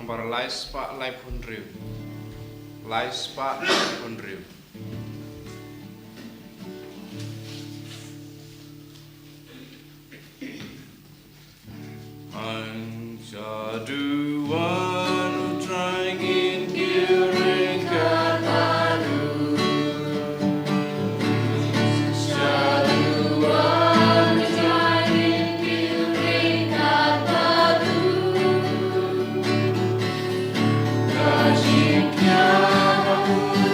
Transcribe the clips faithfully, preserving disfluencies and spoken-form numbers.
Bar lai spah lai phew hynriew. Lai spah lai phew hynriew. Ang shaduan u Trai ngin kiew ryngkat bad u. Shaduan u Trai ngin kiew ryngkat bad u. Ka jingkiew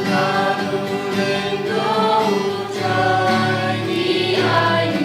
bad u lyngdoh u Trai ngi ai u.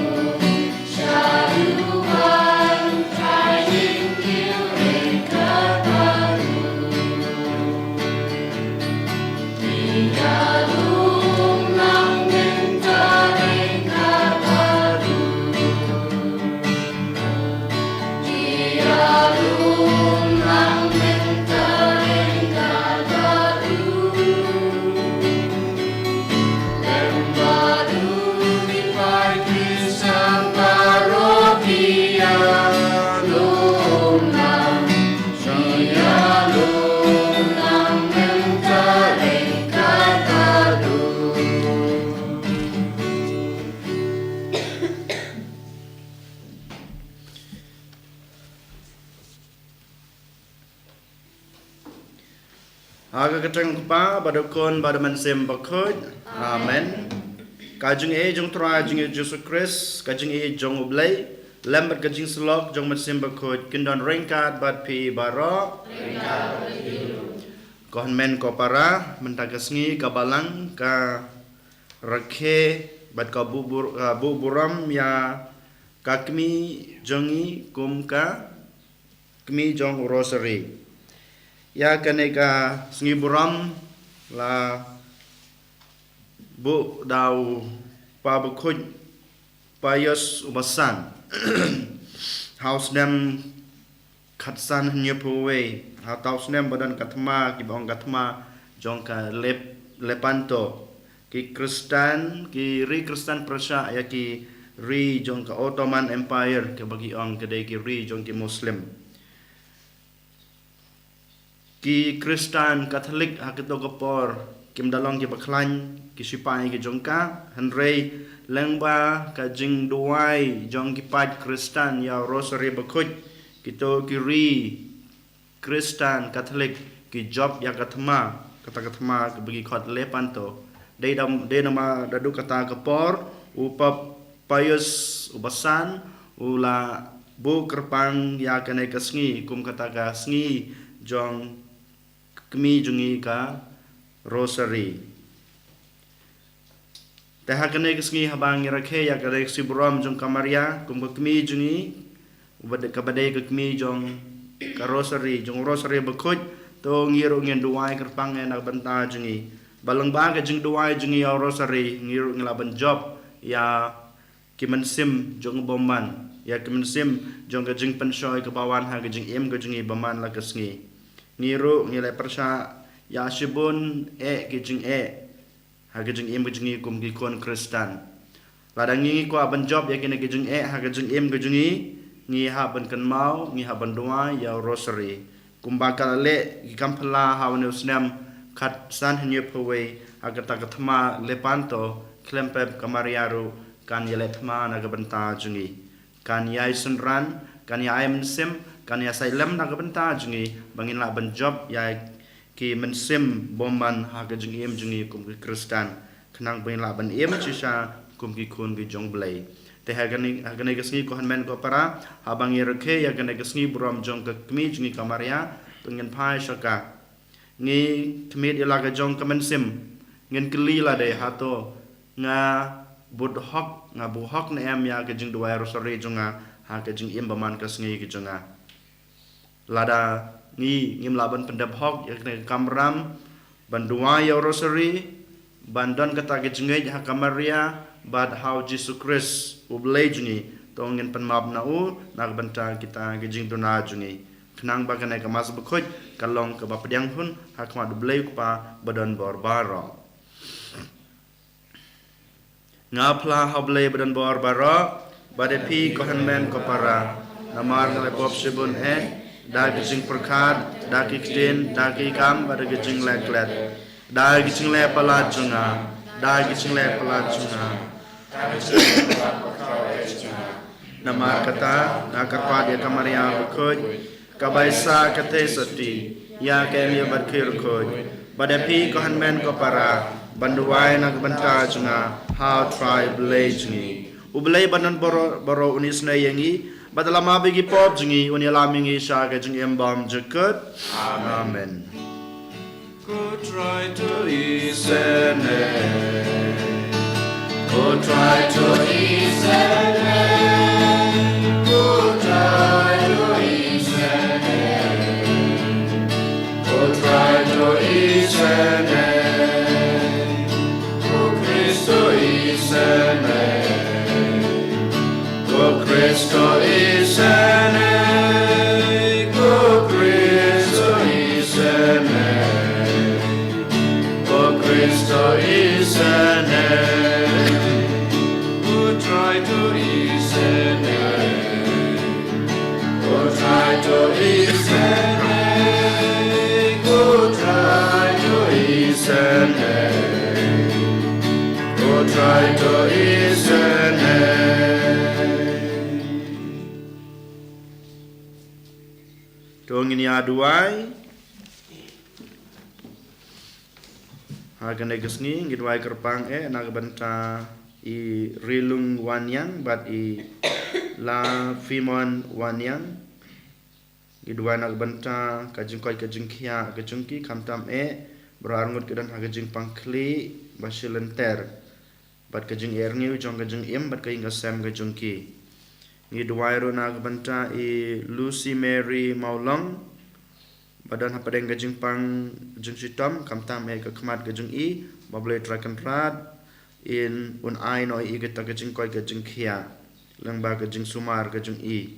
Ha ka kyrteng u Kpa, bad u Khun, bad u Mynsiem Bakhuid. Amen. Ka jingïeit jong u Trai jong ngi Jisu Khrist, ka jingïeit jong u Blei, lem bad ka jingsyllok jong u Mynsiem Bakhuid, kin don ryngkat bad phi baroh. Ko hynmen ko para, mynta ka sngi ka Balang ka rakhe bad ka buh bur-, ka buh burom ïa ka kmie jong ngi kum ka kmie jong u Rosary. Ïa kane ka sngi burom la buh da u Pa Bakhuid Pius u Basan. Ha u snem khatsan hynñiewphew wei, ha uta u snem ba don ka thma kiba ong ka thma jong ka Lep-, Lepanto. Ki Khristan, ki ri Khristan pyrshah ïa ki ri jong ka Ottoman Empire, kaba ki ong ka dei ki ri jong ki Muslim. Ki Khristan Katholik ha kito ka por kim da long kiba khlaiñ ki sipai ki jong ka, hynrei lyngba ka jingduwai jong ki paid Khristan ïa u Rosary Bakhuid, kito ki ri Khristan Katholik ki jop ïa ka thma, kata ka thma kaba ki khot Lepanto. Dei dam-, dei namar naduh kata ka por u Pop Pius u Basan u la buh kyrpang ïa kane ka sngi kum kata ka sngi jong ka kmie jong ngi ka Rosary. Te ha kane ka sngi haba ngi rakhe ïa kane ka sngi burom jong ka Maria kum ka kmie jong ngi, uba dei, kaba dei ka kmie jong ka Rosary, jong u Rosary Bakhuid, to ngi ruh ngin duwai kyrpang eh na ka bynta jong ngi. Ba lyngba ka jingduwai jong ngi ïa u Rosary, ngi ruh ngi lah ban jop ïa ki mynsiem jong u bymman, ïa ki mynsiem jong ka jingpynshoi kaba wan ha ka jingim ka jong ngi bymman la ka sngi. Ngi ruh ngi la pyrshah ïa shibun eh ki jingeh ha ka jingim ka jong ngi kum ki khun Khristan. Lada ngi kwah ban jop ïa kine ki jingeh ha ka jingim ka jong ngi, ngi hap ban kynmaw, ngi hap ban duwai ïa u Rosary. Kumba ka la leh ki kam phylla ha une u snem khatsan hynñiewphew wei, ha kata ka thma Lepanto, khlem pep ka Maria ruh kan ïaleh thma na ka bynta jong ngi. Kan ïai synran, kan ïai mynsiem, kan ïasaid lem na ka bynta jong ngi, ba ngin lah ban jop ïa ki mynsiem bymman ha ka jingim jong ngi kum ki Khristan. Khnang ba ngin lah ban im shisha kum ki khun ki jong u Blei. Te ha kane, ha kane ka sngi ko hynmen ko para, haba ngi rakhe ïa kane ka sngi burom jong ka kmie jong ngi ka Maria, to ngin phai sha ka. Ngi khmih ïa la ka jong ka mynsiem. Ngin kylli lade hato nga bud hok, nga buh hok ne em ïa ka jingduwai Rosary jong nga ha ka jingim bymman ka sngi ka jong nga. Lada ngi ngim lah ban pyndep hok ïa kane ka kamram ban duwai ïa u Rosary, ban don kata ka jingngeit ha ka Maria bad ha u Jisu Khrist u Blei jong ngi, to ngin pynmap na u na ka bynta kita ki jingduna jong ngi. Khnang ba kane ka Mass Bakhuid kan long kaba pdiang hun ha khmat u Blei u Kpa badonbor baroh. Nga phla ha u Blei badonbor baroh, bad ïa phi ko hynmen ko para, namar nga la pop shibun eh, da ki jingpyrkhat, da ki ktien, da ki kam, bad da ki jingleh klet, da ki jingleh palat jong nga, da ki jingleh palat jong nga. Namar kata, nga kyrpad ïa ka Maria bakhuid, kaba ïaisah ka theisotti ïa ka Ïing bad ki riewkhuid, bad ïa phi ko hynmen ko para, ban duwai na ka bynta jong nga ha U Trai Blei jong ngi. U Blei ba don baroh baroh un isynei ïa ngi, bad lada map ïa ki pop jong ngi, un ïalam ïa ngi sha ka jingim bymjukut. Amen. Ko Trai to isynei. Ko Trai to isynei. Ko Trai to isynei. Ko Trai to isynei. Ko Khrist to isynei. Ko Khrist to isynei. Ko Khrist to isynei. Ko Khrist to isynei. Ko Trai to isynei. Ko Trai to isynei. Ko Trai to isynei. Ko Trai to isynei. To ngin ïa duwai. Ha kane ka sngi ngi duwai kyrpang eh na ka bynta i Rilung Wanniang bad i La Fimon Wanniang. Ngi duwai na ka bynta ka jingkoit ka jingkhiah ka jong ki, khamtam eh baroh arngut ki don ha ka jingpang khlieh ba shilynter, bad ka jingïarngi jong ka jingim bad ka ïing ka sem ka jong ki. Ngi duwai ruh na ka bynta i Lucy Mary Mawlong, ba don hapdeng ka jingpang jingshitom, khamtam eh ka khmat ka jong i, ba U Blei Trai Kynrad un ai noh ïa i kata ka jingkoit ka jingkhiah lyngba ka jingsumar ka jong i.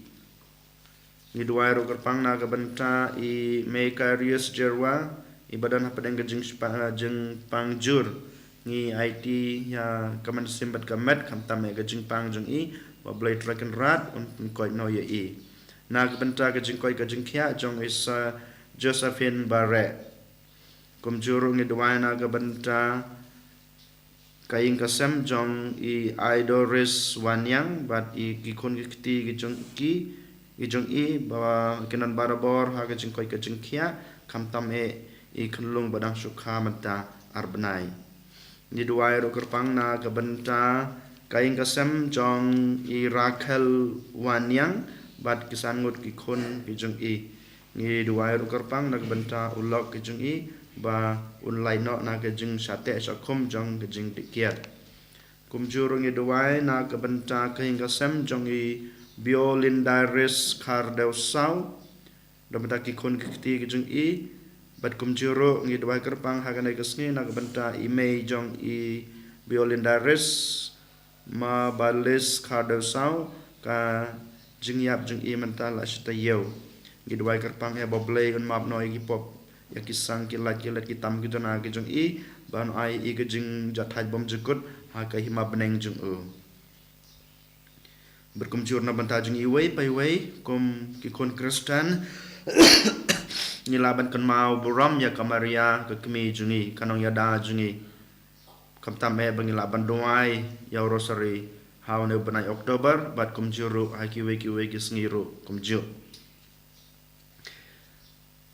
Ngi duwai ruh kyrpang na ka bynta i Mekarius Jerwa, i ba don hapdeng ka jingshpa-, jingpang jur. Ngi aiti ïa ka mynsiem bad ka met, khamtam eh ka jingpang jong i, ba U Blei Trai Kynrad un pynkoit noh ïa i. Na ka bynta ka jingkoit ka jingkhiah jong i Sa Josephine Bareh. Kumjuh ruh ngi duwai na ka bynta ka ïing ka sem jong i Aidoris Wanniang bad i ki khun ki kti ki jong ki, ki jong i, ba kin don barabor ha ka jingkoit ka jingkhiah, khamtam eh i khunlung ba dang shu kha mynta ar bnai. Ngi duwai ruh kyrpang na ka bynta ka ïing ka sem jong i Rakhel Wanniang bad ki san ngut ki khun ki jong i. Ngi duwai ruh kyrpang na ka bynta u lok ka jong i, ba un lait noh na ka jingshah teh shah khum jong ka jingdih kiad. Kumjuh ruh ngi duwai na ka bynta ka ïing ka sem jong i Biolindaris Khardewsaw, da bynta ki khun ki kti ki jong i. Bad kumjuh ruh ngi duwai kyrpang ha kane ka sngi na ka bynta i mei jong i Biolindaris, Ma Balis Khardewsaw, ka jingïap jong i mynta la shi taïew. Ngi duwai kyrpang eh ba U Blei un map noh ïa ki pop, ïa ki sang ki lait ki let ki tam ki duna ki jong i, ba un ai i ka jingjahthait bymjukut ha ka hima bneng jong u. Bad kumjuh na ka bynta jong iwei pa iwei kum ki khun Khristan, ngi lah ban kynmaw burom ïa ka Maria ka kmie jong i, ka nongïada jong i. Khamtam eh ba ngi lah ban duwai ïa u Rosary ha une u bnai October, bad kumjuh ruh ha kiwei kiwei ki sngi ruh kumjuh.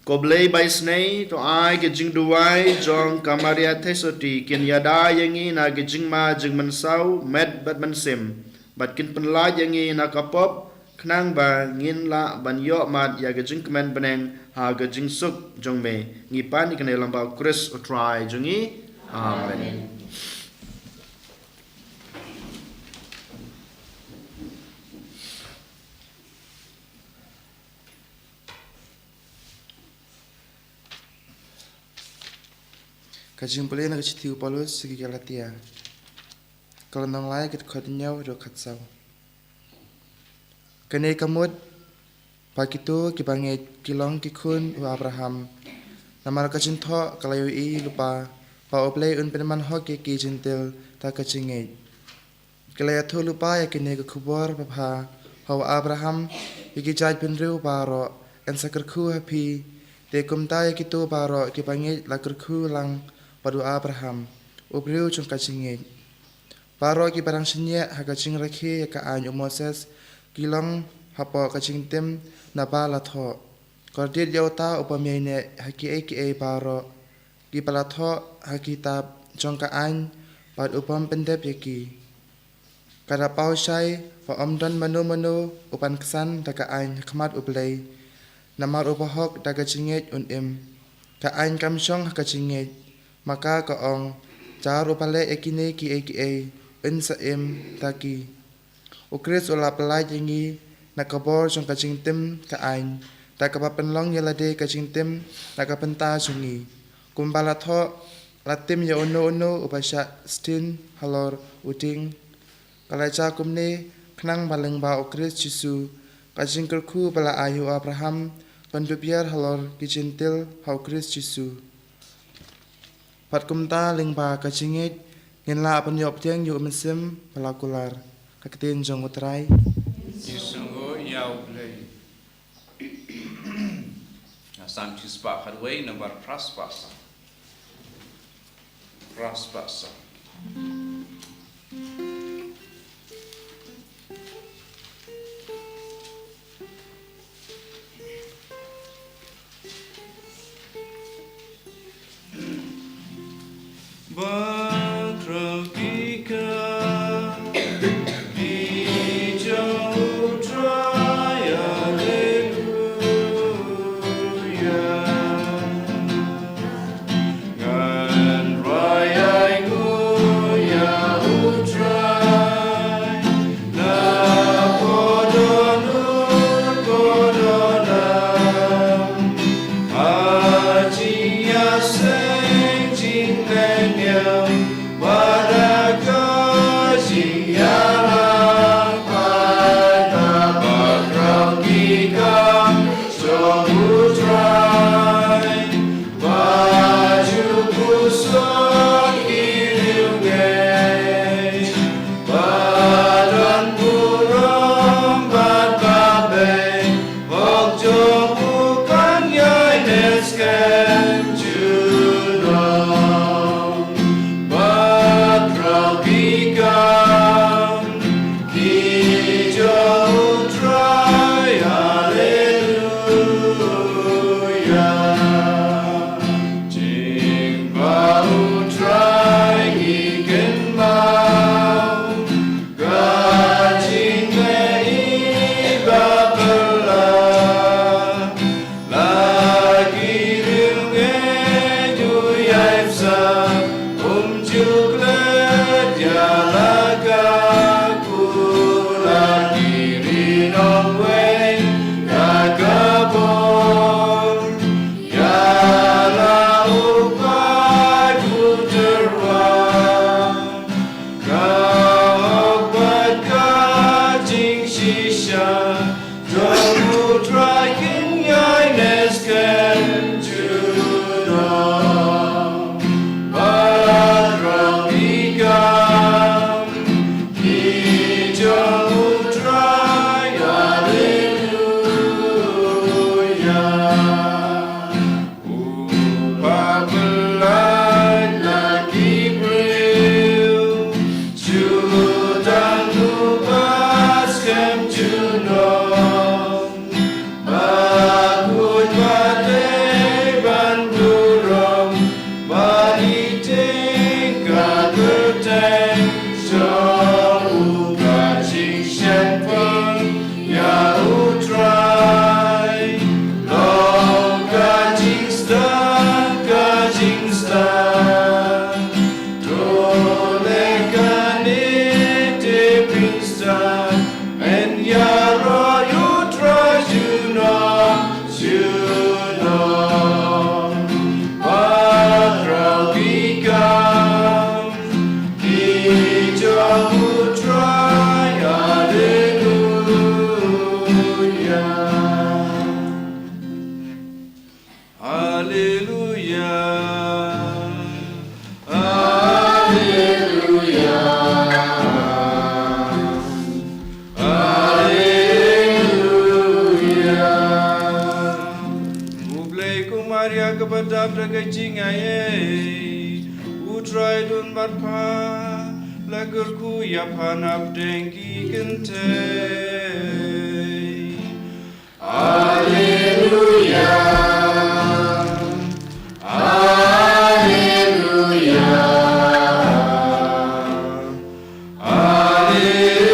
Ko Blei ba isynei, to ai ka jingduwai jong ka Maria Theisotti kin ïada ïa ngi na ka jingma jingmynsaw met bad mynsiem, bad kin pynlait ïa ngi na ka pop, khnang ba ngin lah ban ïoh mad ïa ka jingkmen bneng ha ka jingsuk jong me. Ngi pan ïa kane lyngba U Khrist U Trai jong ngi. Amen. Ka jingpule na ka shithi u Paulus sha ki Galatia. Ka lynnong lai, ka dkhot hynñiew haduh khatsaw. Kane ka mut ba kito kiba ngeit ki long ki khun u Abraham. Namar ka jingthoh ka la ïohi lypa ba U Blei un pynman hok ïa ki Jentil da ka jingngeit. Ki la ïathuh lypa ïa kane ka khubor babha ha u Abraham, ïa ki jaitbynriew baroh, yn sa kyrkhu ha phi, te kumta ïa kito baroh kiba ngeit la kyrkhu lang bad u Abraham, u briew jong ka jingngeit. Baroh kiba dang shaniah ha ka jingrakhe ïa ka aiñ u Moses ki long hapoh ka jingtim naba la thoh: Kordit ïa uta uba ïaineh ha kiei kiei baroh kiba la thoh ha kitab jong ka aiñ, bad u bym pyndep ïa ki. Ka da paw shai ba ym don mano mano u ban ksan da ka aiñ ha khmat U Blei, namar u bahok da ka jingngeit un im. Ka aiñ kam shong ha ka jingngeit, ma ka ka ong, jar uba leh ïa kine kiei kiei un sa im da ki. U Khrist u la pyllait ïa ngi na ka bor jong ka jingtim ka aiñ, da kaba pynlong ïa lade ka jingtim na ka bynta jong ngi. Kumba la thoh, la tim ïa uno uno uba shah sting halor u dieng. Ka la jia kumne khnang ba lyngba u Khrist Jisu ka jingkyrkhu ba la ai ha u Abraham kan dup ïar halor ki Jentil ha u Khrist Jisu. Bad kumta lyngba ka jingngeit ngin lah ban ïoh pdiang ïa u mynsiem ba la kular. Ka ktien jong U Trai. Jisu ngu ïa U Blei. Psalm shispah khatwei, number phraspah. Phraspah. Bakhraw ki kam ki jong U Trai, Alleluia. Ngan rai ai nguh ïa U Trai, na ka dohnud ka dohnud. Ha jingïaseng jingmynniam bad ha ka jingïalang paidbah, bakhraw ki kam jong U Trai. Ba ju khuslai ki riewngeit, ba don burom bad ba beit, hok jong u kan ïaineh skhem junom. Bakhraw ki kam ki jong U Trai, Alleluia. Jingbha U Trai ngi kynmaw, ka jingmih i ba phylla. La ki riewngeit u ïai bsa, um ju klet ïa la ka kur. La ki ri nongwei ka ka bor, ïa la u paid u tyrwa. Ka hok bad ka jingshisha jong U Trai kin ïaineh skhem junom. Bakhraw ki kam ki jong U Trai, Alleluia. U paidbah la ki briew, ju dang u ba skhem junom. Ba khuid ba dei ban burom, ba i ting ka kyrteng jong u. Ka jingsheptieng ïa U Trai, long ka jingstad, ka jingstad. To leh kane te pynstad, yn ïaroh ïa U Trai junom junom. Bakhraw ki kam ki jong U Trai, Alleluia. Alleluia. Alleluia. Alleluia. Ïa kaba dap da ka jingaiei, U Trai un don bad pha, la kyrkhu ïa pha napdeng ki kynthei. Alleluia, alleluia, alleluia.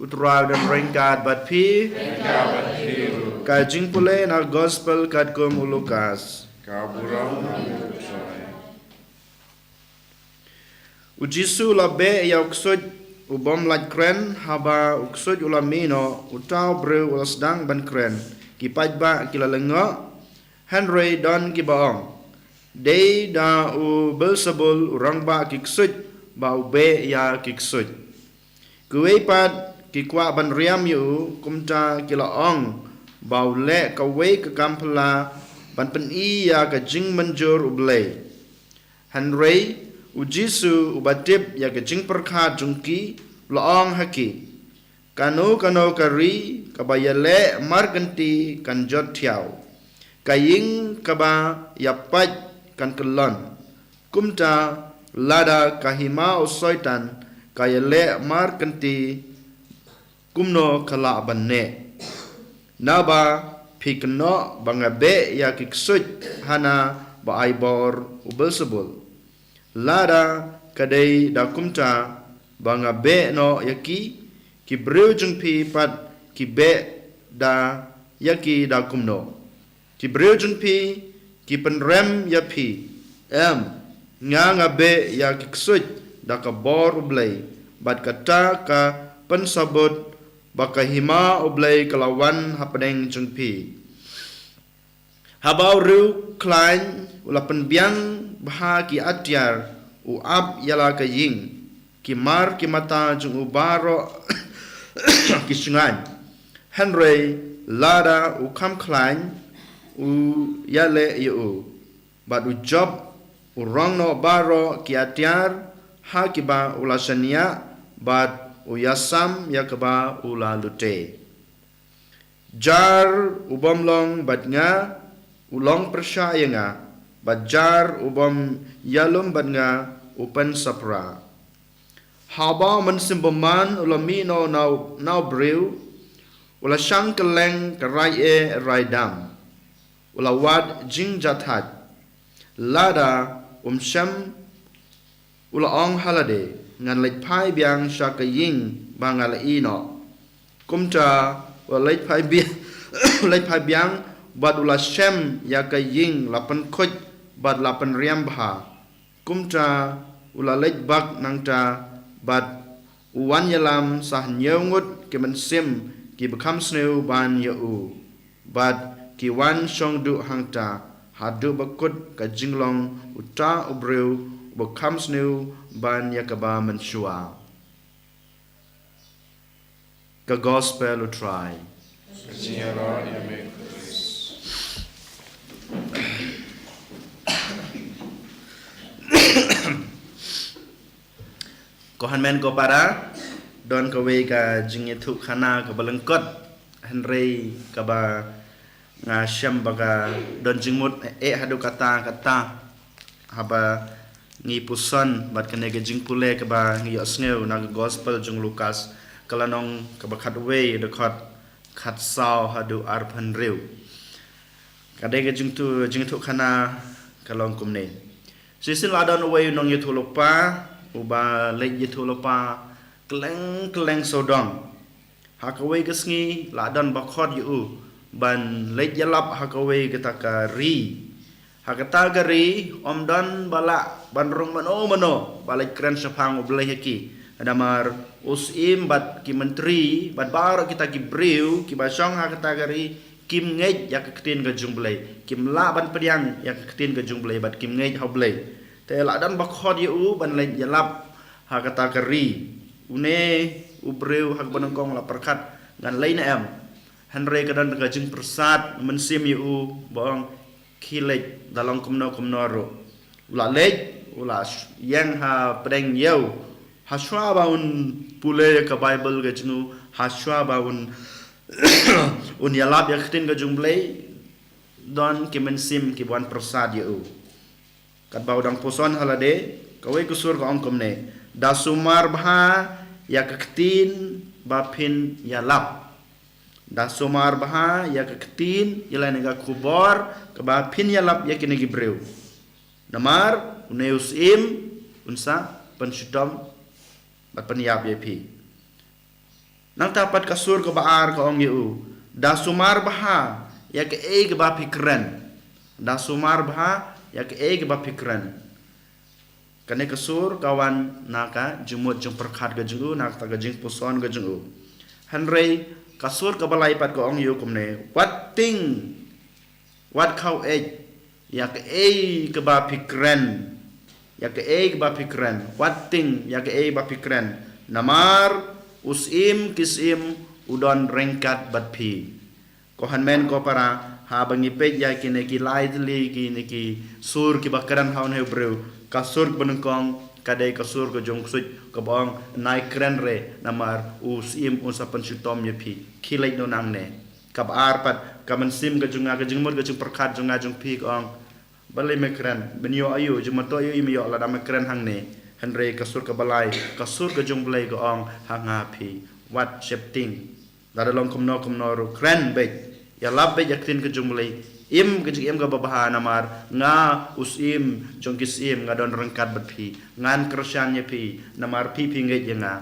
U Trai u don ryngkat bad phi. Ryngkat bad phi ruh. Ka jingpule na Gospel katkum u Lukas. Ka burom ïa U Trai. U Jisu u la beh ïa u ksuid u bym lait kren. Haba u ksuid u la mih noh, uta u briew u la sdang ban kren. Ki paidbah ki la lyngngoh, hynrei don kiba ong, dei da u Beelzebul, u rangbah ki ksuid, ba u beh ïa ki ksuid. Kiwei pat ki kwah ban riam ïa u, kumta ki la ong ba u leh kawei ka kam phylla ban pyni ïa ka jingmynjur U Blei. Hynrei u Jisu, uba tip ïa ka jingpyrkhat jong ki, u la ong ha ki, kano kano ka ri kaba ïaleh markynti kan jot thiaw, ka ïing kaba ïapait kan kyllon. Kumta lada ka hima u Soitan ka ïaleh markynti, kumno ka lah ban neh? Naba phi kynnoh ba nga beh ïa ki ksuid hana ba ai bor u Beelzebul. Lada ka dei da kumta ba nga beh noh ïa ki, ki briew jong phi pat ki beh da ïa ki da kumno? Ki briew jong phi ki pynrem ïa phi. Em, nga, nga beh ïa ki ksuid da ka bor U Blei, bad kata ka pynsabut ba ka hima U Blei ka la wan hapdeng jong phi. Haba u riewkhlaiñ u la pynbiang bha ki atiar, u ap ïa la ka ïing, ki mar ki mata jong u baroh ki shngaiñ. Hynrei lada u kham khlaiñ, u ïaleh ïa u. Bad u jop, u rong noh baroh ki atiar ha kiba u la shaniah, bad u ïasam ïa kaba u la lute. Jar u bym long bad nga, u long pyrshah ïa nga, bad jar u bym ïalum bad nga, u pynsaphra. Haba u Mynsiem Bymman u la mih noh na u, na u briew, u la shang kylleng ka rai eh rai dam. U la wad jingjahthait. Lada um shem, u la ong ha lade, ngan leit phai biang sha ka ïing ba nga la ïeh noh. Kumta u la leit phai biang, u leit phai biang, bad u la shem ïa ka ïing la pynkhuid bad la pynriam bha. Kumta u la leit bak nangta, bad u wan ïalam sa hynñiew ngut ki mynsiem kiba kham sniew ban ïa u. Bad ki wan shong duh hangta haduh ba kut ka jinglong uta u briew uba kham sniew ban ïa kaba mynshuwa. Ka Gospel U Trai. Ka jingïaroh ïa me Khrist. Ko hynmen ko para, don kawei ka jingïathuhkhana kaba lyngkot, hynrei kaba nga shem ba ka don jingmut eh haduh katta katta. Haba ngi puson bad kane ka jingpule kaba ngi ïohsngew na ka Gospel jong u Lukas, ka lynnong kaba khatwei, dkhot khatsaw haduh arphew hynriew. Ka dei ka jingthu, jingïathuhkhana ka long kumne. Shisien la don uwei u nongïathuhlypa uba leit ïathuhlypa kylleng kylleng sawdong. Ha kawei ka sngi la don ba khot ïa u ban leit ïalap ha kawei kata ka ri. Ha kata ka ri ym don ba lah ban rung mano mano ba leit kren shaphang U Blei ha ki. Namar u syiem bad ki myntri bad baroh kita ki briew kiba shong ha kata ka ri kim ngeit ïa ka ktien ka jong U Blei, kim lah ban pdiang ïa ka ktien ka jong U Blei bad kim ngeit ha U Blei. Te la don ba khot ïa u ban leit ïalap ha kata ka ri. Une u briew ha kaba nyngkong la pyrkhat, ngan leit ne em? Hynrei ka don ka jingpyrsad mynsiem ïa u ba ong, khie leit, da long kumno kumno ruh. U la leit, u la sh-, ïeng ha pdeng ïew. Hashwa ba un pule ïa ka Baibl ka jong u, ha shuwa ba un, un ïalap ïa ka ktien ka jong u Blei, don ki mynsiem kiba wan pyrsad ïa u. Katba u dang puson ha lade, kawei ka sur ka ong kumne: Da sumar bha ïa ka ktien ba phin ïalap. Da sumar bha ïa ka ktien, ïa lane ka khubor kaba phin ïalap ïa kine ki briew. Namar une u syiem un sa pynshitom bad pynïap ïa phi. Nangta pat ka sur kaba ar ka ong ïa u: Da sumar bha ïa kaei kaba phi kren. Da sumar bha ïa kaei kaba phi kren. Kane ka sur ka wan na ka jingmut jingpyrkhat ka jong u, na kata ka jingpuson ka jong u. Hynrei ka sur kaba lai pat ka ong ïa u kumne: Wat tieng, wat khaw eit ïa kaei kaba phi kren. Ïa kaei kaba phi kren. Wat tieng ïa kaei ba phi kren. Namar u syiem ki syiem u don ryngkat bad phi. Ko hynmen ko para, haba ngi peit ïa kine ki lai tylli kine ki sur kiba kren ha une u briew, ka sur kaba nyngkong ka dei ka sur ka jong u ksuid kaba ong: Nai kren re, namar u syiem un sa pynshitom ïa phi. Khie leit noh nangne. Kaba ar pat, ka mynsiem ka jong nga, ka jingmut ka jingpyrkhat jong nga jong phi ka ong: Balei me kren? Men ïoh aïu? Jingmyntoi aïu me ïoh lada me kren hangne? Hynrei ka sur kaba lai, ka sur ka jong u Blei ka ong ha nga ha phi: Wat sheptieng. Lada long kumno kumno ruh, kren beit. Ïalap beit ïa ka ktien ka jong u Blei. Im ka jingim kaba bha, namar nga u syiem jong ki syiem nga don ryngkat bad phi. Ngan kyrshan ïa phi namar phi phi ngeit ïa nga.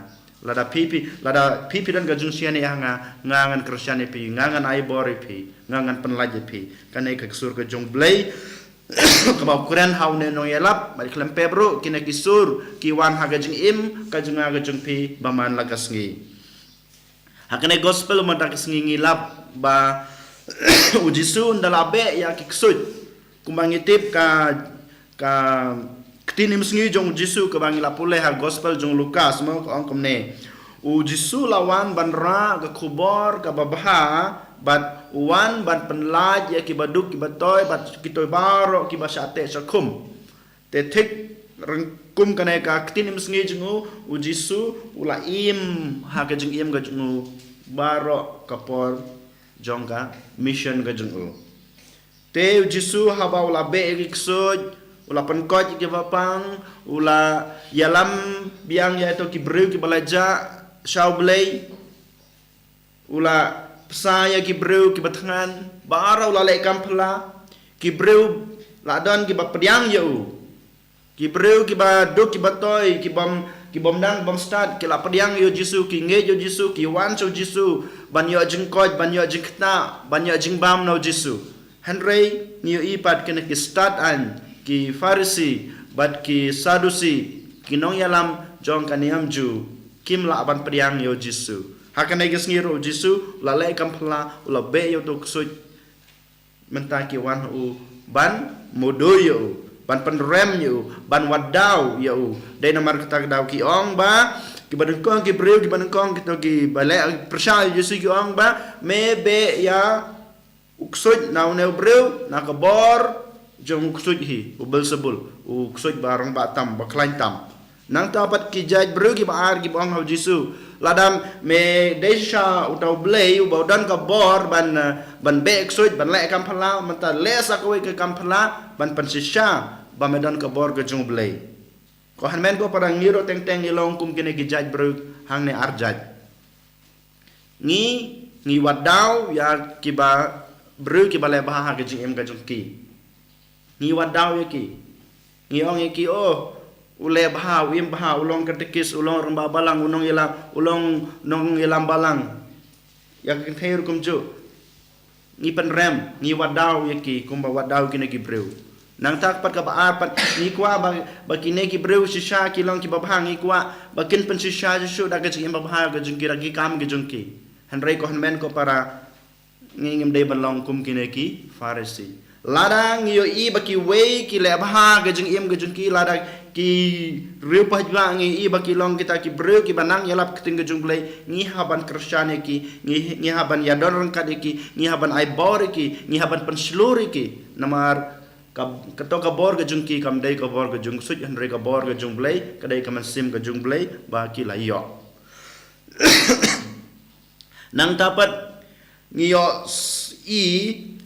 Lada phi phi, lada phi phi don ka jingshaniah ha nga, nga ngan kyrshan ïa phi, nga ngan ai bor ïa phi, nga ngan pynlait ïa phi. Kane ka sur ka jong u Blei kaba u kren ha une u nongïalap. Bad khlem pep ruh, kine ki sur ki wan ha ka jingim ka jong nga ka jong phi ba man la ka sngi. Ha kane gospel mynta ka sngi ngi lap ba u Jisu un da la beh ïa ki ksuid. Kumba ngi tip ka, ka ktien im sngi jong u Jisu kaba ngi la pule ha gospel jong u Lukas mo, ka ong kumne: U Jisu la wan ban rah ka khubor kaba bha, bad u wan ban pynlait ïa kiba duk kiba toi bad kito baroh kiba shah teh shah khum. Te thik ryngkum kane ka ktien im sngi jong u, u Jisu u la im ha ka jingim ka jong u baroh ka por jong ka mission ka jong u. Te u Jisu haba u la beh ïa ki ksuid, u la pynkoit ïa kiba pang, u la ïalam biang ïa kito ki briew kiba la jah sha u Blei. U la bsa ïa ki briew kiba thngan, baroh u la leh kam phylla. Ki briew la don kiba pdiang ïa u. Ki briew kiba duk kiba toi, ki bym, ki bym nang bym stad, ki la pdiang ïa u Jisu, ki ngeit ïa u Jisu, ki wan sha u Jisu ban ïoh jingkoit, ban ïoh jingktah, ban ïoh jingbam na u Jisu. Hynrei ngi ïohi pat kine ki stad aiñ, ki Pharisi bad ki Sadusi, ki nongïalam jong ka niam Jiw, kim lah ban pdiang ïa u Jisu. Ha kane ka sngi ruh u Jisu u la leh kam phylla, u la beh ïa uto u ksuid. Mynta ki wan ha u ban mudui ïa u, ban pynrem ïa u, ban wad daw ïa u. Dei namar kata ka daw ki ong ba kiba nyngkong ki briew, kiba nyngkong kito kiba leh pyrshah ïa u Jisu ki ong ba: Me beh ïa u ksuid na une u briew na ka bor jong u ksuid hi, u Beelzebul, u ksuid ba rangbah tam, ba khlaiñ tam. Nangta pat ki jait briew kiba ar kiba ong ha u Jisu: Lada me dei shisha uta u Blei uba u don ka bor ban, eh, ban beh ksuid, ban leh kam phylla, mynta leh sa kawei ka kam phylla ban pynshisha ba me don ka bor ka jong u Blei. Ko hynmen ko para, ngi ruh teng teng ngi long kum kine ki jait briew hangne ar jait. Ngi, ngi wad daw ïa kiba briew kiba leh bha ha ka jingim ka jong ki. Ngi wad daw ïa ki. Ngi ong ïa ki, oh, u leh bha, u im bha, u long katekis, u long rangbah balang, u nongïalam, u long nongïalam balang. Ïa ka kynthei ruh kumjuh. Ngi pynrem, ngi wad daw ïa ki kumba wad daw kine ki briew. Nangta pat kaba ar pat, ngi kwah ba, ba kine ki briew shisha ki long kiba bha, ngi kwah ba kin pynshisha shuh shuh da ka jingim babha ka jong ki, da ki kam ki jong ki. Hynrei ko hynmen ko para, ngi ngim dei ban long kum kine ki Pharisi. Lada ngi ïohi ba kiwei ki leh bha ka jingim ka jong ki, lada ki riewpaidbah ngi ïohi ba ki long kita ki briew kiba nang ïalap ka ktien ka jong u Blei, ngi hap ban kyrshan ïa ki, ngi, ngi hap ban ïadon ryngkat ïa ki, ngi hap ban ai bor ïa ki, ngi hap ban pynshlur ïa ki. Namar ka, kato ka bor ka jong ki kam dei ka bor ka jong u ksuid, hynrei ka bor ka jong u Blei, ka dei ka mynsiem ka jong u Blei ba ki la ïoh. Nangta pat ngi ïoh s-, i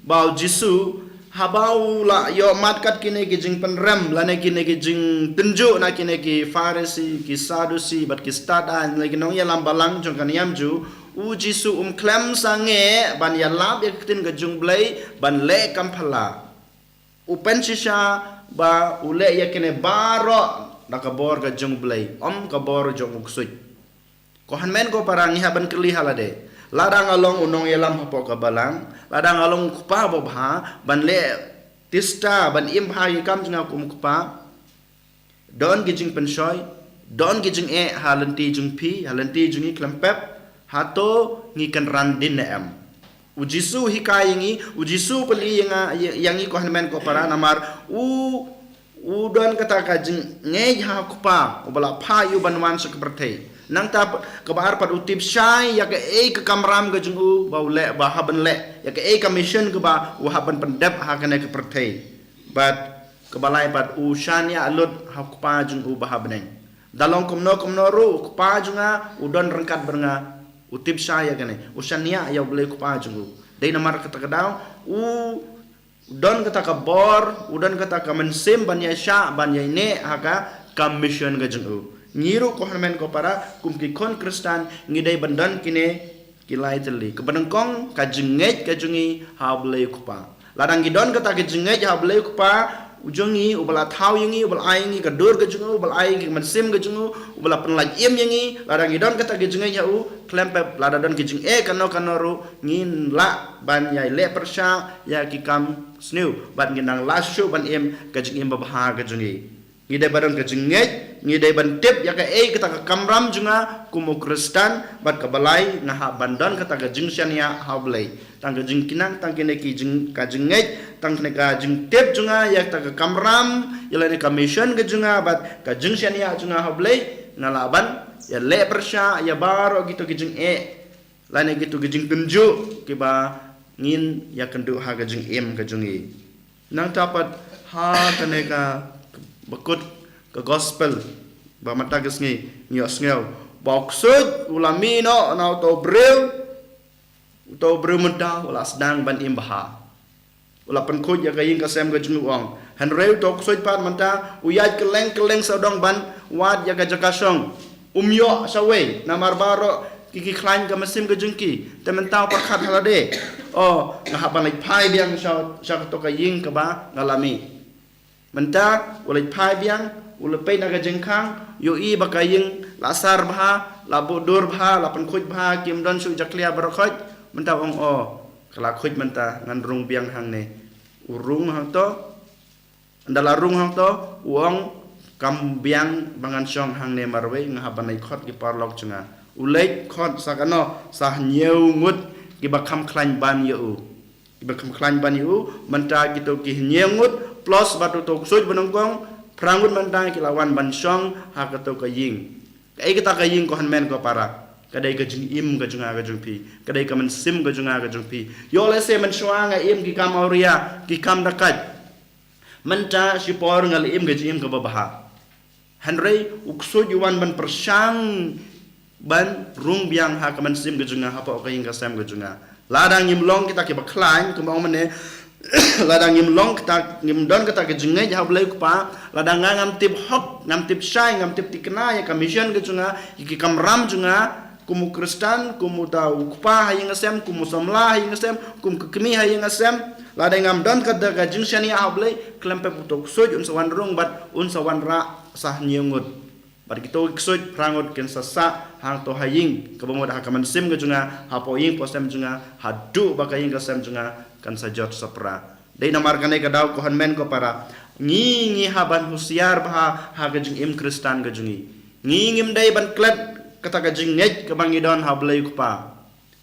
ba u Jisu haba u la ïoh mad kat kine ki jingpynrem lane kine ki jingtynjuh na kine ki Pharisi, ki Sadusi, bad ki stad aiñ, lane ki nongïalam balang jong ka niam Jiw, u Jisu um khlem sangeh ban ïalap ïa ka ktien ka jong U Blei ban leh kam phylla. U pynshisha ba u leh ïa kine baroh da ka bor ka jong U Blei, ym ka bor jong u ksuid. Ko hynmen ko para, ngi hap ban kylli ha lade. Lada nga long u nongïalam hapoh ka balang, lada nga long u kpa babha, ban leh tista, ban im bha ïa ki kam jong nga kum u kpa, don ki jingpynshoi, don ki jingeh ha lynti jong phi, ha lynti jong ngi khlem pep, hato ngi kynran dien ne em? U Jisu u hikai ïa ngi, u Jisu u pyni ïa nga, ïa, ïa ngi ko hynmen ko para, namar u, u don kata ka jingngeit ha u Kpa uba la phah ïa u ban wan sha ka pyrthei. Nangta p-, kaba ar pat u tip shai ïa kaei ka kamram ka jong u ba u leh, ba hap ban leh, ïa kaei ka mission kaba u hap ban pyndep ha kane ka pyrthei. Bad kaba lai pat u shaniah lut ha u Kpa jong u ba ha bneng. Da long kumno kumno ruh u Kpa jong nga u don ryngkat bad nga, u tip shai ïa kane, u shaniah ïa U Blei u Kpa jong u. Dei namar kata ka daw u don kata ka bor, u don kata ka mynsiem ban ïaishah, ban ïaineh ha ka kam mission ka jong u. Ngi ruh ko hynmen ko para, kum ki khun Khristan, ngi dei ban don kine ki lai tylli. Kaba nyngkong, ka jingngeit ka jong ngi ha U Blei u Kpa. Lada ngi don kata ka jingngeit ha U Blei u Kpa u jong ngi, uba la thaw ïa ngi, uba la ai ïa ngi ka dur ka jong u, uba la ai ïa ngi ka mynsiem ka jong u, uba la pynlait im ïa ngi, lada ngi don kata ka jingngeit ha u, khlem pep lada don ka jingeh kano kano ruh, ngin lah ban ïai leh pyrshah ïa ki kam sniew, bad ngin nang lah shuh ban im ka jingim babha ka jong ngi. Ngi dei ban don ka jingngeit, ngi dei ban tip ïa kaei kata ka kamram jong nga kum u Khristan, bad kaba lai nga hap ban don kata ka jingshaniah ha U Blei. Tang ka jingkynang, tang kine ki jing, ka jingngeit, tang kine ka jingtip jong nga ïa kata ka kamram, ïa lane ka mission ka jong nga, bad ka jingshaniah jong nga ha U Blei, nga lah ban ïaleh pyrshah ïa baroh kito ki jingeh lane kito ki jingtynjuh kiba ngin ïakynduh ha ka jingim ka jong ngi. Nangta pat ha kane ka bakut ka gospel ba mynta ka sngi ngi ïohsngew ba u ksuid u la mih noh na uto u briew, uto u briew mynta u la sdang ban im bha. U la pynkhuid ïa ka ïing ka sem ka jong u, ong. Hynrei uto u ksuid pat mynta u ïaid kylleng kylleng sawdong ban wad ïa ka jaka shong. Um ïoh shawei namar baroh ki, ki khlaiñ ka mynsiem ka jong ki. Te mynta u pyrkhat ha lade, o, nga hap ban leit phai biang sha, sha kato ka ïing kaba nga la mih. Mynta u leit phai biang, u leit peit na ka jingkhang, ïohi ba ka ïing la sar bha, la buh dur bha, la pynkhuid bha, kim don shuh jakhlia baroh khoit. Mynta u ong, o, ka la khuid mynta, ngan rung biang hangne. U rung hangto, ynda la rung hangto, u ong, kam biang ba ngan shong hangne marwei, nga hap ban leit khot ki paralok jong nga. U leit khot sa kano, sa hynñiew ngut kiba kham khlaiñ ban ïa u. Kiba kham khlaiñ ban ïa u, mynta kito ki hynñiew ngut, plus bad uto u ksuid ba nyngkong, phra ngut mynta ki la wan ban shong ha kato ka ïing. Kaei kata ka ïing ko hynmen ko para? Ka dei ka jingim ka jong nga ka jong phi. Ka dei ka mynsiem ka jong nga ka jong phi. Ïoh lehse mynshuwa nga im ki kam awria, ki kam da kait. Mynta shipor nga la im ka jingim kaba bha. Hynrei u ksuid u wan ban pyrshang ban rung biang ha ka mynsiem ka jong nga, hapoh ka ïing ka sem ka jong nga. Lada ngim long kita kiba khlaiñ, kumba ong mynne, lada ngim long kita, ngim don kita ka jingngeit ha U Blei u Kpa, lada nga ngam tip hok, ngam tip shai, ngam tip thikna ïa ka mission ka jong nga, ïa ki kamram jong nga, kum u Khristan, kum uta u kpa ha ïing ha sem, kum u samla ha ïing ha sem, kum ka kmie ha ïing ha sem, lada ngam don kata ka jingshaniah ha U Blei, khlem pep uto u ksuid un sa wan rung bad un sa wanrah sa hynñiew ngut. Bad kito ki ksuid phra ngut kin sa sah hangto ha ïing, kaba mut ha ka mynsiem ka jong nga, hapoh ïing poh sem jong nga, haduh ba ka ïing ka sem jong nga kan sa jot sa pra. Dei namar kane ka daw ko hynmen ko para, ngi, ngi hap ban husiar bha ha ka jingim Khristan ka jong ngi. Ngi ngim dei ban klet kata ka jingngeit kaba ngi don ha U Blei u Kpa.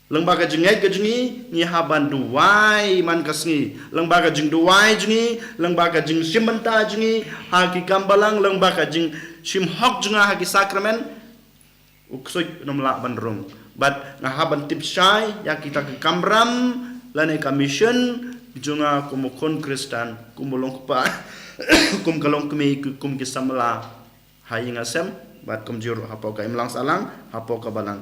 Lyngba ka jingngeit ka jong ngi, ngi hap ban duwai man ka sngi. Lyngba ka jingduwai jong ngi, lyngba ka jingshim bynta jong ngi ha ki kam balang, lyngba ka jingshim hok jong nga ha ki sakramen, u ksuid un ym lah ban rung. Bad nga hap ban tip shai ïa kita ki kamram lane ka mission jong nga kum u khun Khristan, kum u longkpa, kum ka longkmie, kum ki samla ha ïing ha sem, bad kumjuh ruh hapoh ka imlang sahlang, hapoh ka balang.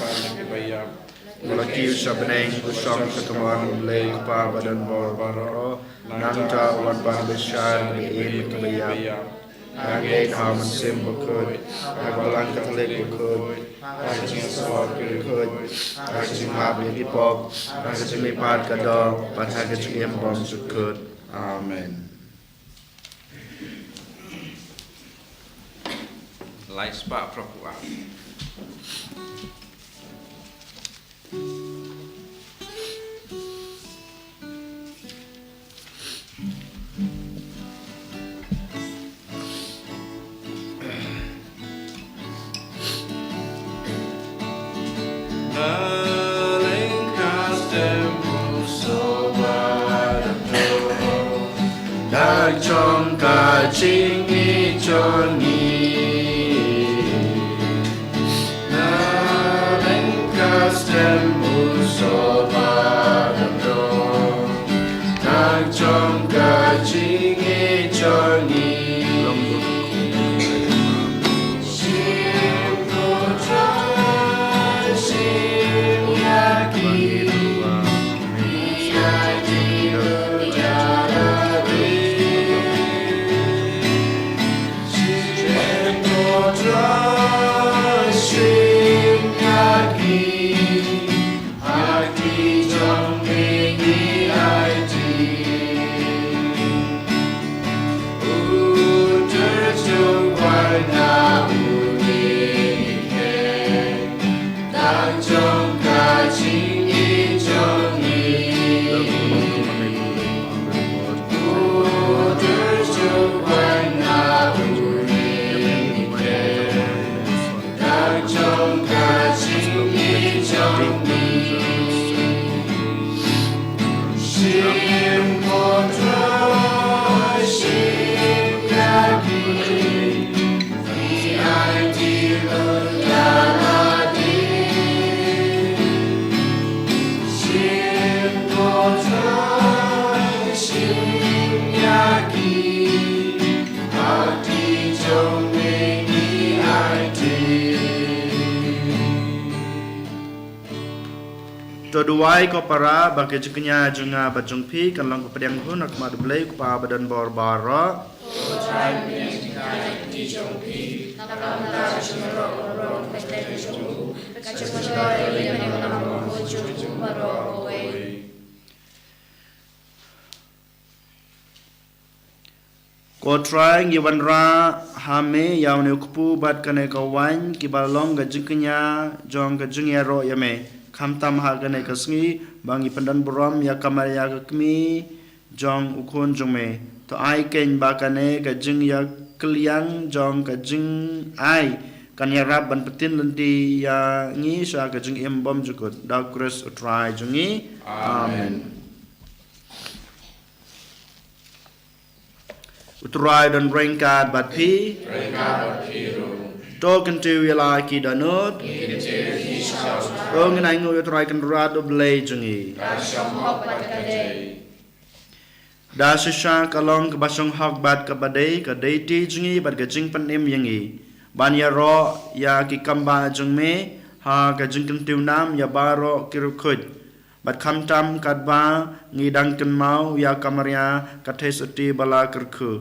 ban ïa kiba ïap. U la kiew sha bneng, u shong sha kamon U Blei U Kpa ba don bor baroh. Nangta u wan ban bishar ïa kiba ïap. Ha ka mynsiem bakhuid, ha ka balang Katholik bakhuid, ha ka jingsngewsih bakhuid, ha ka jingmap ïa ki pop, ha ka jingmihpat ka doh, bad ha ka jingim bymjukut. Amen. Lai spah phra phew ar. Dak jong ka jingïeit jong ngi. Na leng ka stem u soba dap dor. Dak jong ka jingïeit jong ngi. Shim ko Trai, shim ïa ki. To duwai ko para ba ka jingkñia jong nga bad jong phi kan long ka pdiang hun ha khmat U Blei U Kpa ba don bor baroh. Ko Trai, ngi wanrah ha me ïa une u kpu bad kane ka waiñ, kiba long ka jingkñia jong ka jingïaroh ïa me. Khamtam ha kane ka sngi ba ngi pyndon burom ïa ka Maria ka kmie jong u Khun jong me. To ai keiñ ba kane ka jingïa kylliang jong ka jingai kan ïarap ban pyntip lynti ïa ngi sha ka jingim bymjukut. Da U Khrist U Trai jong ngi. Amen. Amen. U Trai don ryngkat bad phi. Ryngkat bad phi ruh. To kyntiew ïa la ki dohnud. Ngi kyntiew ïa phi sha U Trai. To ngin ainguh ïa U Trai Kynrad U Blei jong ngi. Ka shong hok bad ka dei. Da shisha ka long kaba shong hok bad kaba dei, ka dei ti jong ngi bad ka jingpynim ïa ngi ban ïaroh ïa ki kambah jong me ha ka jingkyntiew nam ïa baroh ki riewkhuid. Bad khamtam katba ngi dang kynmaw ïa ka Maria ka theisotti ba la kyrkhu,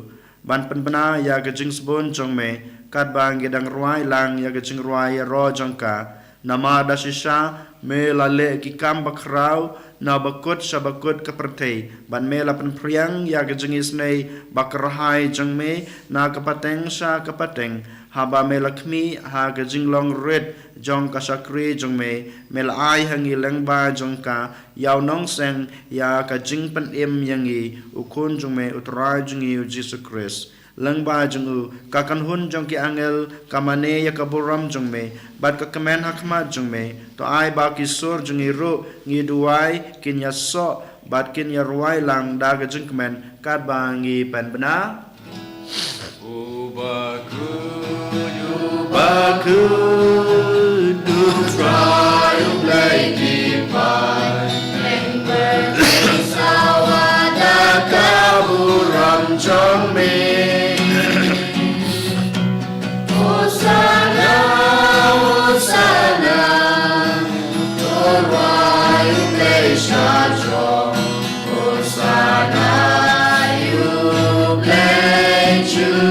ban pynbna ïa ka jingsbun jong me katba ngi dang rwai lang ïa ka jingrwai ïaroh jong ka. Namar da shisha me la leh ki kam bakhraw na bakut sha bakut ka pyrthei, bad me la pynphriang ïa ka jingisynei bakyrhai jong me na ka pateng sha ka pateng. Haba me la khmih ha ka jinglong rit jong ka shakri jong me, me la ai ha ngi lyngba jong ka ïa u nongseng ïa ka jingpynim ïa ngi, U Khun jong me, U Trai jong ngi U Jisu Khrist. Lyngba jong u, ka kynhun jong ki angel ka mane ïa ka burom jong me, bad ka kmen ha khmat jong me. To ai ba ki sur jong ngi ruh ngi duwai kin ïasoh bad kin ïarwai lang da ka jingkmen katba ngi pynbna. U bakhuid, u bakhuid, U Trai U Blei ki paid. Ïeng pyrthei sawa da ka burom jong me. Hosana, Hosana, to rwai U Blei sha jrong. Hosana ïa U Blei junom.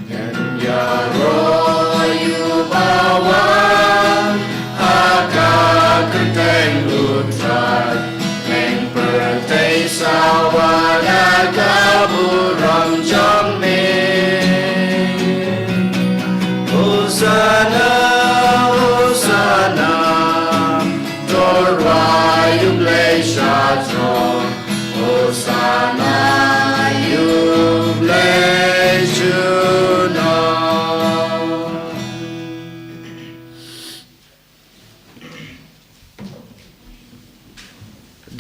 Ngan ïaroh ïa u bawan ha ka kyrteng U Trai. Ïeng pyrthei sawa da ka burom jong me. Hosana, Hosana, to rwai U Blei sha jrong. Hosana ïa U Blei junom.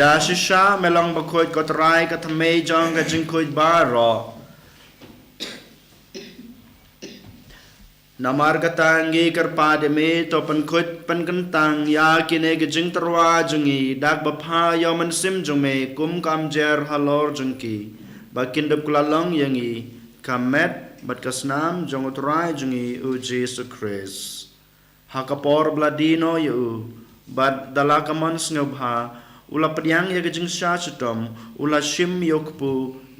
Da shisha me long bakhuid, ko Trai, ka thymmei jong ka jingkhuid baroh. Namar kata ngi kyrpad ïa me, to pynkhuid pynkyntang ïa kine ki jingtyrwa jong ngi da kaba pha ïa u Mynsiem jong me, kum ka umjer halor jong ki, ba kin dup kylla long ïa ngi ka met bad ka snam jong U Trai jong ngi U Jisu Khrist. Ha ka por ba la die noh ïa u, bad da la ka mon sngewbha, u la pdiang ïa ka jingshah shitom, u la shim ïa u kpu,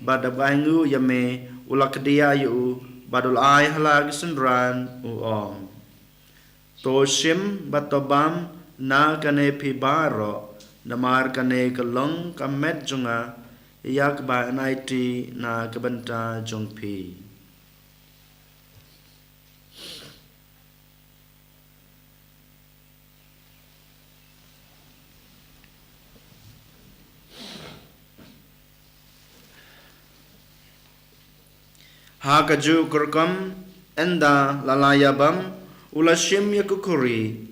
bad da kaba ainguh ïa me, u la kdiah ïa u, bad u la ai ha la ki synran, u ong: To shim bad to bam na kane phi baroh, namar kane ka long ka met jong nga, ïa kaba yn aiti na ka bynta jong phi. Ha kajuh ka rukom, ynda la la ïabam, u la shim ïa ka khuri,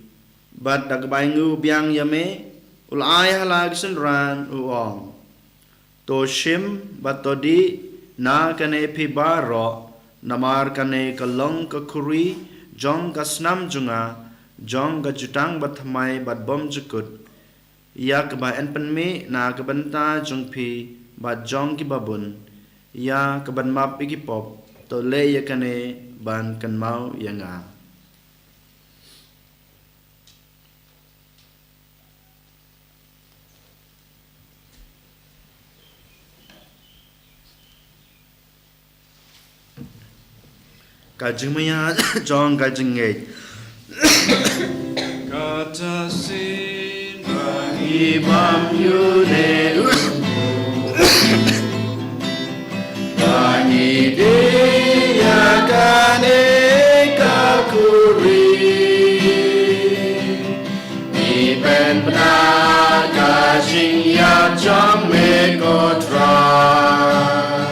bad da kaba ainguh biang ïa me, u la ai ha la ki synran, u ong: To shim bad to dih na kane phi baroh, namar kane ka long ka khuri jong ka snam jong nga, jong ka jutang bathymmai bad bymjukut, ïa kaba yn pynmih na ka bynta jong phi bad jong kiba bun, ïa kaban map ïa ki pop. To leh ïa kane ban kynmaw ïa nga. Ka jingmyntoi jong ka jingngeit. Kata shisien ba ngi bam ïa une u, ba ngi die ïa kane ka khuri, ngi pynbna ka jingïap jong me, ko Trai.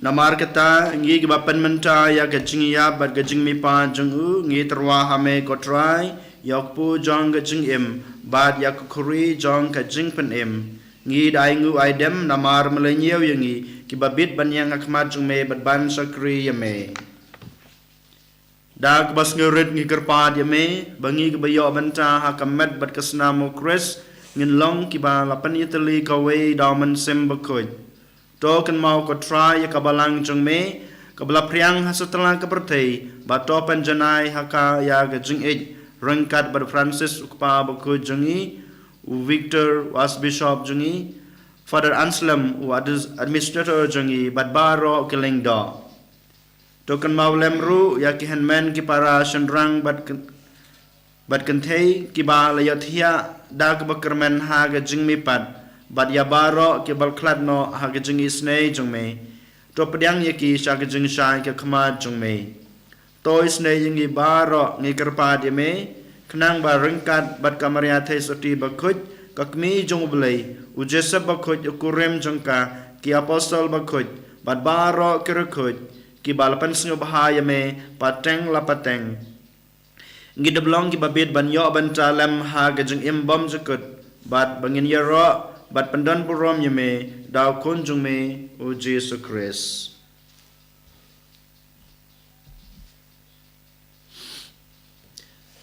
Namar kata, ngi kiba pynmynta ïa ka jingïap bad ka jingmihpat jong u, ngi tyrwa ha me ko Trai, ïa u kpu jong ka jingim, bad ïa ka khuri jong ka jingpynim. Ngi da ainguh aidem namar me la ñiew ïa ngi, kiba bit ban ïeng ha khmat jong me bad ban shakri ïa me. Da kaba sngewrit ngi kyrpad ïa me, ba ngi kiba ïoh bynta ha ka met bad ka snam u Khrist, ngin long kiba la pynïatylli kawei da u Mynsiem Bakhuid. To kynmaw ko Trai ïa ka balang jong me, kaba la phriang ha satlak ka pyrthei, bad to pynjanai ha ka ïa ka jingïeit, ryngkat bad Francis u kpa bakhuid jong ngi, u Victor u Archbishop jong ngi, Father Anselm u adis-, administrator jong ngi, bad baroh ki lyngdoh. To kynmaw lem ruh ïa ki hynmen ki para shynrang bad kyn-, bad kynthei kiba la ïohthiah da kaba kyrmen ha ka jingmihpat, bad ïa baroh kiba la khlad noh ha ka jingisynei jong me. To pdiang ïa ki sha ka jingshai ka khmat jong me. To isynei ïa ngi baroh ngi kyrpad ïa me, khnang ba ryngkat bad ka Maria Theisotti bakhuid, ka kmie jong u Blei, u Joseph bakhuid, u kurim jong ka, ki apostol bakhuid, bad baroh ki riewkhuid, kiba la pynsngewbha ïa me pateng la pateng, ngi dep long kiba bit ban ïoh bynta lem ha ka jingim bymjukut, bad ba ngin ïaroh bad pyndonburom ïa me da u Khun jong me u Jisu Khrist.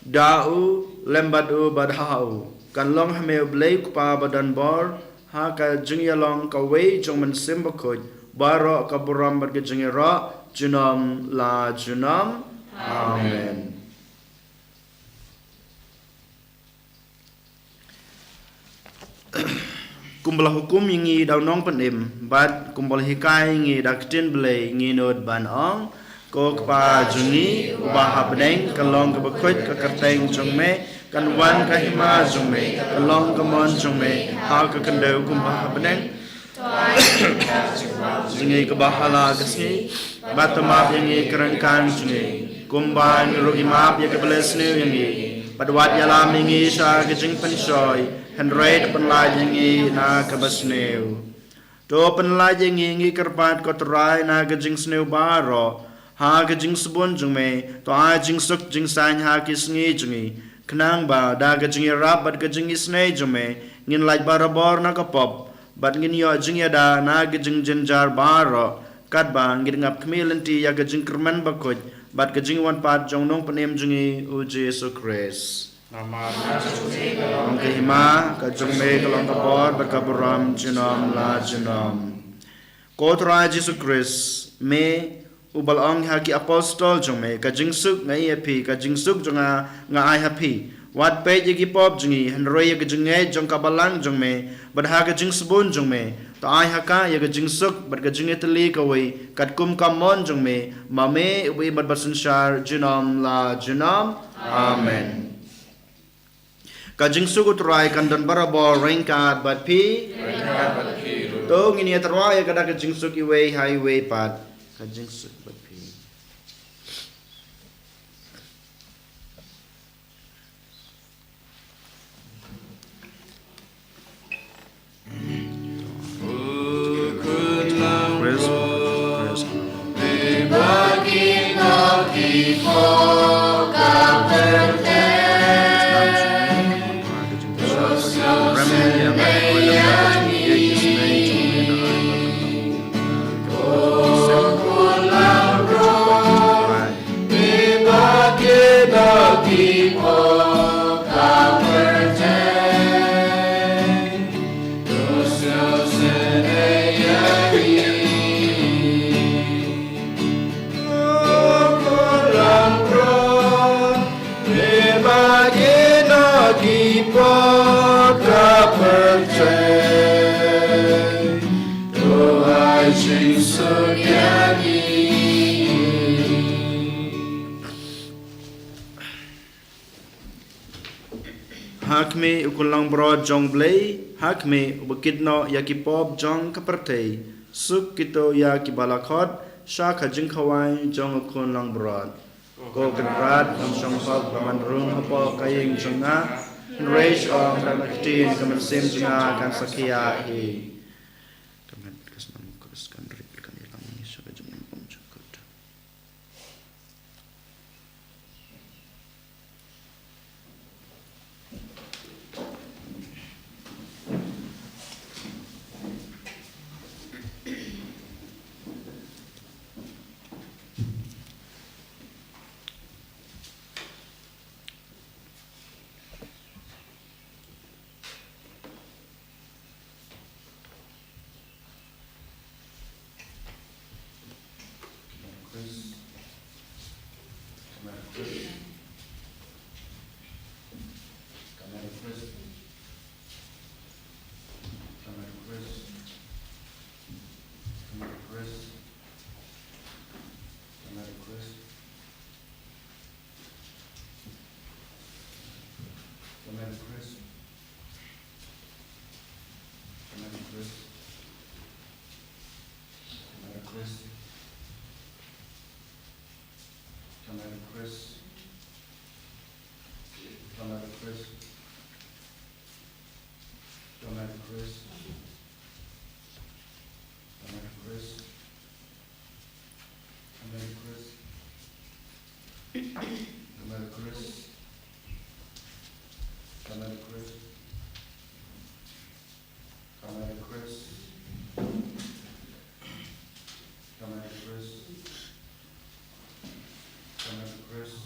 Da u, lem bad u, bad ha u, kan long ha me u Blei u Kpa badonbor, ha ka jingïalong kawei jong u Mynsiem Bakhuid, baroh ka burom bad ka jingïaroh, junom la junom. Amen. Kumba la hukum ïa ngi da u Nongpynim, bad kumba la hikai ïa ngi da ka ktien Blei, ngin nud ban ong: Ko Kpa jong ngi uba ha bneng, kan long kaba khuid ka kyrteng jong me, kan wan ka hima jong me, kan long ka mon jong me ha ka khyndew kumba ha bneng. Jong ngi kaba ha la ka sngi, bad to map ïa ngi ki ryngkang jong ngi, kumba ngi ruh ngi map ïa kiba leh sniew ïa ngi. Bad wat ïalam ïa ngi sha ka jingpynshoi, hynrei to pynlait ïa ngi na kaba sniew. To pynlait ïa ngi, ngi kyrpad ko Trai, na ka jingsniew baroh, ha ka jingsbun jong me, to ai jingsuk jingsaiñ ha ki sngi jong ngi, khnang ba da ka jingïarap bad ka jingisynei jong me, ngin lait barabor na ka pop, bad ngin ïoh jingïada na ka jingjynjar baroh, katba ngin ngap khmih lynti ïa ka jingkyrmen bakhuid bad ka jingwan pat jong u Nongpynim jong ngi u Jisu Khrist. Namar ka jong me ka long ka hima, ka jong me ka long ka bor bad ka burom junom la junom. Ko Trai Jisu Khrist, me uba la ong ha ki apostol jong me: Ka jingsuk nga ai ha phi, ka jingsuk jong nga nga ai ha phi. Wat peit ïa ki pop jong ngi, hynrei ïa ka jingngeit jong ka balang jong me, bad ha ka jingsbun jong me, to ai ha ka ïa ka jingsuk bad ka jingïatylli kawei, katkum ka mon jong me, ma me uba im bad ba synshar junom la junom. Amen. Ka jingsuk u Trai kan don barabor ryngkat bad phi. Ryngkat bad phi ruh. To ngin ïa tyrwa ïa ka da ka jingsuk iwei ha iwei pat. Ka jingsuk bad phi. Praise, praise the Lord. Ha khmih u khun langbrot jong u Blei, ha khmih uba kit noh ïa ki pop jong ka pyrthei, suk kito ïa kiba la khot sha ka jingkhawai jong u khun langbrot. Ko Kynrad, ngam shong hok ban rung hapoh ka ïing jong nga, hynrei shu ong tang ka ktien, ka mynsiem jong nga kan sa khia hi. Ka met ka snam Khrist kan rit kan ïalam ngi sha ka jong Tomato crisp. Tomato crisp. Tomato crisp. Tomato crisp. Tomato crisp. Tomato crisp. Tomato crisp. Tomato crisp. Tomato crisp. Tomato crisp. Tomato crisp. Tomato crisp. Tomato crisp.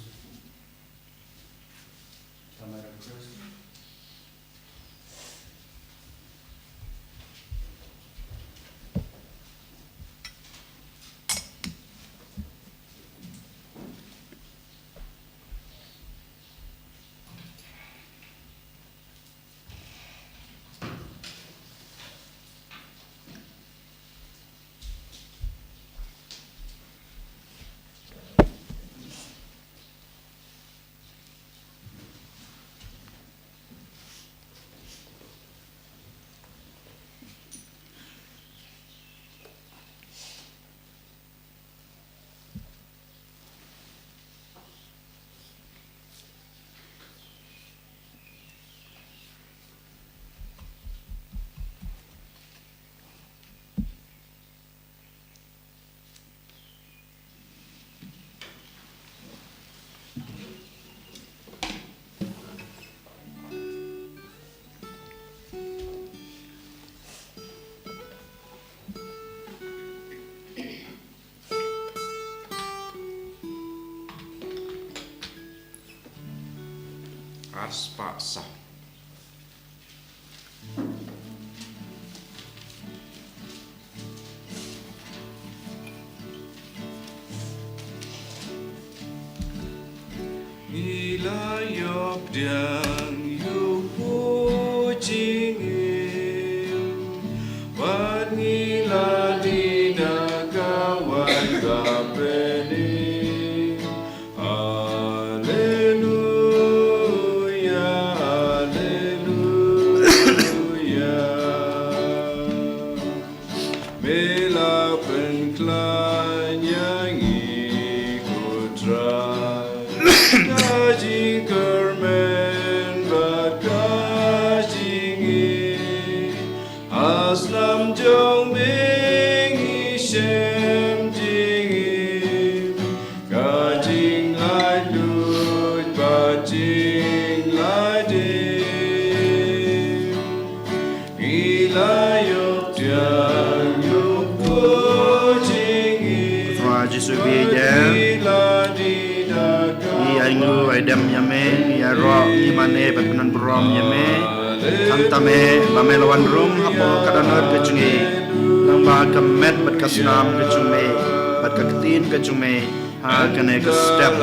Tomato crisp. Ar spah saw. Ngi la ïoh pdiang ïa u jingim, bad ngi la dih da ka waiñ ba pynïeng. Haleluya, haleluya. Me la pynkhlaiñ ïa ngi, ko Trai, ka jingkyrmen bad ka jingïeit. Ha snam jong me ngi shem jingim, ka jinglaitluid bad jinglaitdien. Ngi la ïoh pdiang ïa u jingim. Trai Jisu, bieit ïa ngi. Ngi ai nguh ai dem ïa me, ngi ïaroh, ngi mane bad pyndon burom ïa me. Khamtam eh ba me la wan rung hapoh ka dohnud ka jong ngi, lyngba ka met bad ka snam ka jong me bad ka ktien ka jong me ha kane ka step.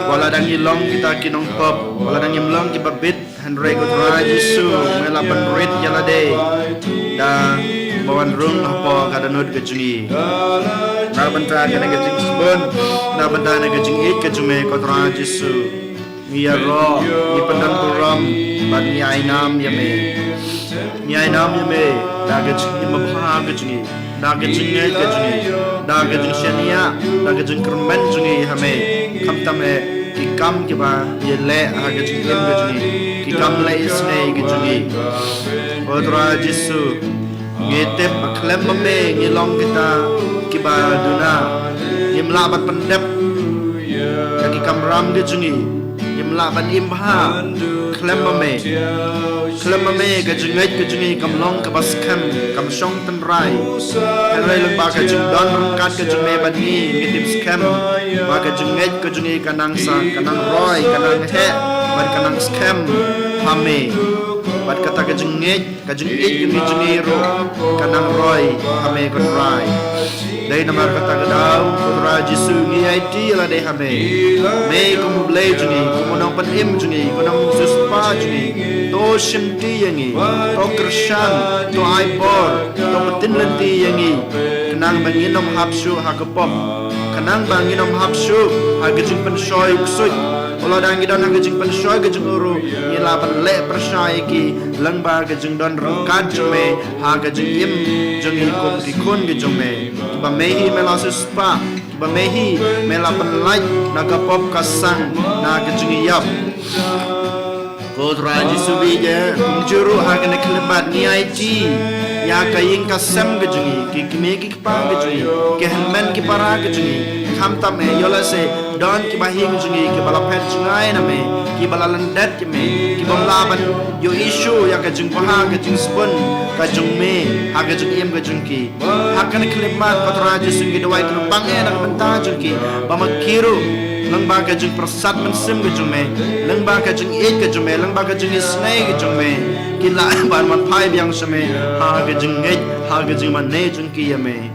Wat la dang ngi long kita ki nongpop, wat la dang ngim long kiba bit, hynrei ko Trai Jisu, me la pynrit ïa lade da ba wan rung hapoh ka dohnud ka jong ngi. Na ka bynta kane ka jingsbun, na ka bynta kane ka jingïeit ka jong me ko Trai Jisu, ngi ïaroh, ngi pyndon burom bad ngi ai nam ïa me. Ngi ai nam ïa me da ka jingim babha ka jong ngi, da ka jingngeit ka jong ngi, da ka jingshaniah, da ka jingkyrmen jong ngi ha me. Khamtam eh ki kam kiba ngi leh ha ka jingim ka jong ngi, ki kam leh isynei ka jong ngi. Ko Trai Jisu, ngi tip ba khlem ma me ngi long kita kiba duna, ngim lah ban pyndep ïa ki kamram ka jong ngi, ngim lah ban im bha khlem ma me. Khlem ma me ka jingngeit ka jong ngi kam long kaba skhem, kam shong tynrai. Hynrei lyngba ka jingdon ryngkat ka jong me bad ngi, ngi tip skhem ba ka jingngeit ka jong ngi ka nang sah, ka nang roi, ka nang heh bad ka nang skhem ha me. Bad kata ka jingngeit, ka jingïeit ka jong ngi ruh ka nang roi ha me ko Trai. Dei namar kata ka daw ko Trai Jisu ngi aiti ïa lade ha me. Me kum u Blei jong ngi, kum u nongpynim jong ngi, kum u nongsiewspah jong ngi, to shimti ïa ngi, to kyrshan, to ai bor, to pyntin lynti ïa ngi, khnang ba ngin ym hap shuh ha ka pop, khnang ba ngin ym hap shuh ha ka jingpynshoi u ksuid. Wat la dang ki don ha ka jingpynshoi ka jong u ruh, ngi lah ban leh pyrshah ïa ki lyngba ka jingdon ryngkat jong me ha ka jingim jong ngi kum ki khun ki jong me. Kiba me hi me la siewspah, kiba me hi me la pynlait na ka pop ka sang, na ka jingïap. Ko Trai Jisu, bad kumjuh ruh ha kane ka khyllipmat ngi aiti ïa ka ïing ka sem ka jong ngi, ki kmie ki kpa ka jong ngi, ki hynmen ki para ka jong ngi, khamtam eh ïoh lehse don kiba ïing jong ngi kiba la phet jngai na me, kiba la lyndet ïa me, ki bym lah ban ïohi shuh ïa ka jingbha ka jingsbun ka jong me ha ka jingim ka jong ki. Ha kane ka khyllipmat ko Trai Jisu, ngi duwai kyrpang eh na ka bynta jong ki, ba ma ki ruh lyngba ka jingpyrsad mynsiem ka jong me, lyngba ka jingïeit ka jong me, lyngba ka jingisynei ka jong me, kin lah ban wan phai biang sha me ha ka jingngeit, ha ka jingmane jong ki ïa me.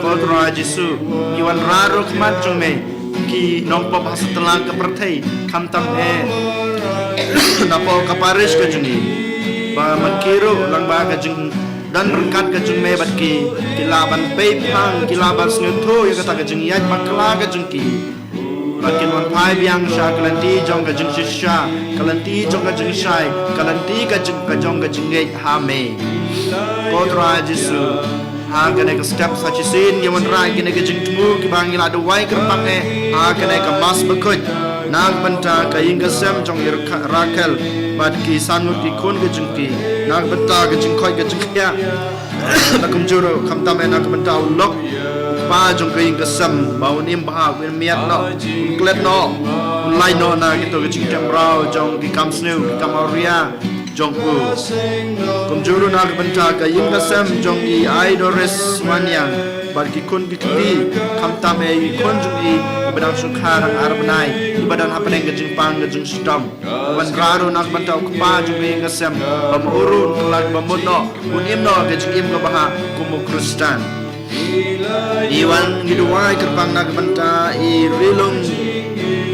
Ko Trai Jisu, ngi wanrah ruh khmat jong me ki nongpop ha satlak ka pyrthei, khamtam eh napoh ka parish ka jong ngi, ba ma ki ruh lyngba ka jingdon ryngkat ka jong me bad ki, ki lah ban pei phang, ki lah ban sngewthuh ïa kata ka jingïaid bakla ka jong ki, ba kin wan phai biang sha ka lynti jong ka jingshisha, ka lynti jong ka jingshai, ka lynti ka jing, ka jong ka jingngeit ha me. Ko Trai Jisu, ha kane ka step sa shisien ngi wanrah ïa kine ki jingthmu kiba ngi la duwai kyrpang eh ha kane ka Mass bakhuid, na ka bynta ka ïing ka sem jong i Rakha-, Rakhel bad ki san ngut ki khun ka jong ki, na ka bynta ka jingkoit ka jingkhiah, na kumjuh ruh khamtam eh na ka bynta u lok, u kpa jong ka ïing ka sem, ba un im bha, un miat noh, un klet noh, un lait noh na kito ki jingtem raw jong ki kam sniew, ki kam awria jong u. Kumjuh ruh na ka bynta ka ïing ka sem jong i Ai Doris Wanniang bad ki khun ki kti, khamtam eh i khun jong i, iba dang shu kha dang ar bnai, iba dang hapdeng ka jingpang ka jingshitom. Wanrah ruh na ka bynta u kpa jong ka ïing ka sem, ba ma u ruh un kylla ba mut noh, un im noh ka jingim kaba bha kum u Khristan. Ngi wan ngi duwai kyrpang na ka bynta i Rilung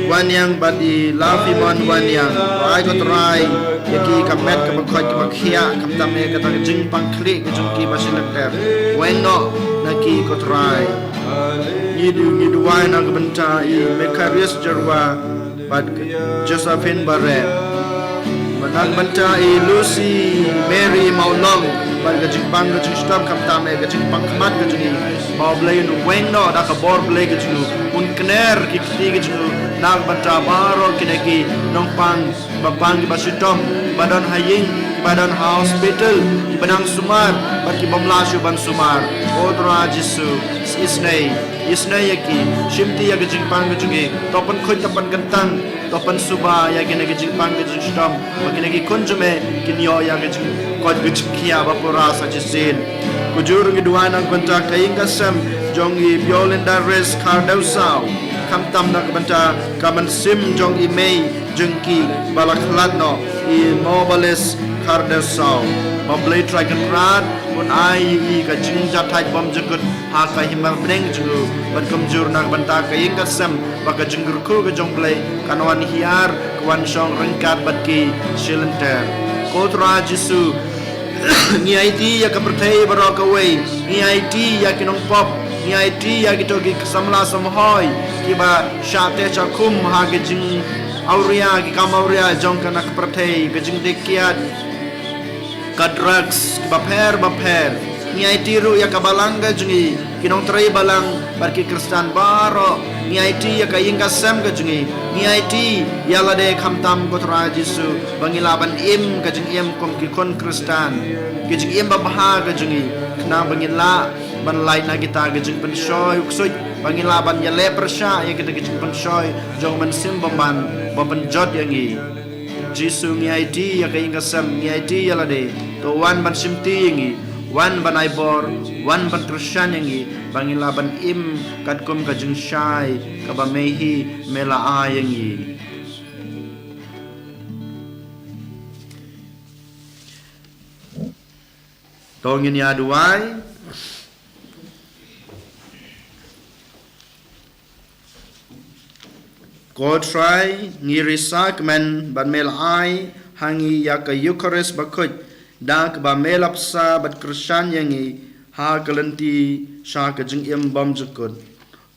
Wanniang bad i Lafimon Wanniang. Duwai ko Trai ïa ki, ka met kaba khoit kaba khiah, khamtam eh kata ka jingpang khlieh ka jong ki ba shilynter. Weng noh na ki ko Trai. Ngi du, ngi duwai na ka bynta i Mekarius Jyrwa bad Josephine Bareh. Bad na ka bynta i Lucy Mary Mawlong bad ka jingpang ka jingshitom, khamtam eh ka jingpang khmat ka jong i. Ba U Blei un weng noh da ka bor Blei ka jong u, un kner ki kti ka jong u na ka bynta baroh kine ki nongpang, ba pang kiba shitom, kiba don ha ïing, kiba don ha hospital, kiba dang sumar bad ki bym lah shuh ban sumar. Ko Trai Jisu, isynei, isynei ïa ki, shimti ïa ka jingpang ka jong ki, to pynkhuid, to pynkyntang, to pynsuba ïa kine ki jingpang ki jingshitom, ba kine ki khun jong me kin ïoh ïa ka jingkoit ka jingkhiah ba pura sa shisien. Kumjuh ruh ngi duwai na ka bynta ka ïing ka sem jong i Biolinda Rest Khardew Saw, khamtam na ka bynta ka mynsiem jong i mei jong ki ba la khlad noh, i Mobalis Khardew Saw. Ba U Blei Trai Kynrad un ai ïa i ka jingjahthait bymjukut ha ka hima bneng jong u. Bad kumjuh ruh na ka bynta ka ïing ka sem, ba ka jingkyrkhu ka jong U Blei kan wan hiar, kan wan shong ryngkat bad ki shilynter. Ko Trai Jisu, ngi aiti ïa ka pyrthei baroh kawei, ngi aiti ïa ki nongpop, ngi aiti ïa kito ki samla samhoi kiba shah teh shah khum ha ki jingawria, ki kam awria jong kane ka pyrthei, ka jingdih kiad, ka drugs, kiba pher ba pher. Ngi aiti ruh ïa ka balang ka jong ngi, ki nongtrei balang bad ki Khristan baroh. Ngi aiti ïa ka ïing ka sem ka jong ngi. Ngi aiti ïa lade khamtam ko Trai Jisu, ba ngin lah ban im ka jingim kum ki khun Khristan, ka jingim babha ka jong ngi, khnang ba ngin lah ban lait na kita ki jingpynshoi u ksuid, ba ngin lah ban ïaleh pyrshah ïa kita ki jingpynshoi jong u Mynsiem Bakhuid ba pynjot ïa ngi. Jisu, ngi aiti ïa ka ïing ka sem, ngi aiti ïa lade. To wan ban shimti ïa ngi, wan ban ai bor, wan ban kyrshan ïa ngi, ba ngin lah ban im katkum ka jingshai kaba me hi me la ai ïa ngi. To ngin ïa duwai. Ko Trai, ngi risa kmen ba me la ai ha ngi ïa ka Eukharist bakhuid, da kaba me la bsa bad kyrshan ïa ngi ha ka lynti sha ka jingim bymjukut.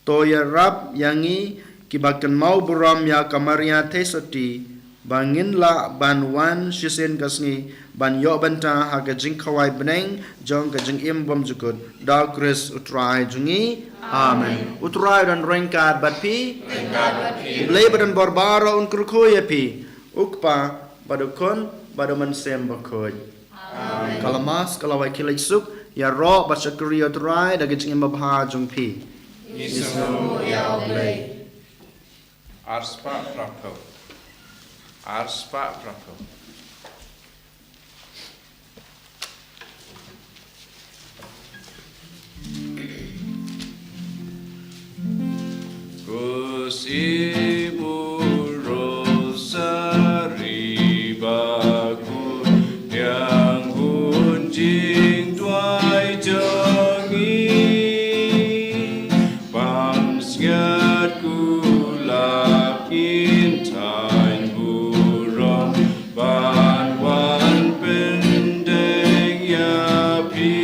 To ïarap ïa ngi kiba kynmaw burom ïa ka Maria Theisotti, ba ngin lah ban wan shisien ka sngi ban ïoh bynta ha ka jingkhawai bneng jong ka jingim bymjukut, da U Khrist U Trai jong ngi. Amen. U Trai u don ryngkat bad phi. Ryngkat bad phi. U Blei ba don bor baroh un kyrkhu ïa phi. U Kpa bad U Khun bad U Mynsiem Bakhuid. Amen. Ka la mas, ka la wai khie leit suk, ïaroh bad shakri ïa U Trai da ka jingim babha jong phi. Ngi sngewnguh ïa U Blei. Arspah phra phew. Arspah phra phew. Ko Simu Rosari ba ko thiang hun jingduwai jong ngi. Pansngiat kulap ngin thaiñ burom ban wan pyndeng ïa phi.